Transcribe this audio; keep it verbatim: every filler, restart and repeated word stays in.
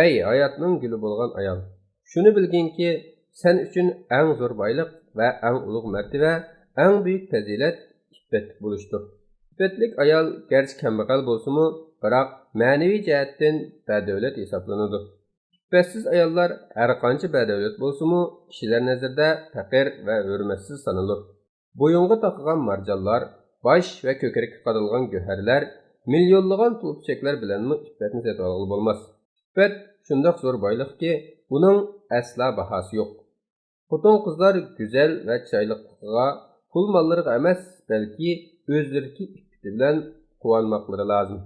ئەي ھاياتنىڭ گۈلى بولغان ئايال! شۇنى بىلگىنكى، سەن ئۈچۈن ئەڭ زور بايلىق ۋە ئەڭ ئۇلۇغ مەرتىۋە، ئەڭ بۈيۈك پەزىلەت ئىپپەتلىك بولۇشتۇر. ئىپپەتلىك ئايال گەرچە كەمبەغەل بولسىمۇ، بىراق مەنىۋى جەھەتتىن بەدۆلەت ھېسابلىنىدۇ. ئىپپەتسىز ئاياللار ھەرقانچە بەدۆلەت بولسىمۇ، كىشىلەر نەزىرىدە پەقىر ۋە ھۆرمەتسىز سانىلىدۇ. بويۇنغا تاقىغان مارجانلار، باش ۋە كۆكرەككە قادالغان گۆھەرلەر، مىليونلىغان پۇل-پۈچەكلەر بىلەنمۇ ئىپپەتنى سېتىۋالغىلى بولماس. ئىپپەت شۇنداق زور بايلىقكى، ئۇنىڭ ئەسلا باھاسى يوق. خوتۇن-قىزلار گۈزەل ۋە چىرايلىقلىقىغا، پۇل-ماللىرىغا ئەمەس، بەلكى ئۆزلىرىدىكى ئىپپىتى بىلەن قۇۋانماقلىرى لازىم.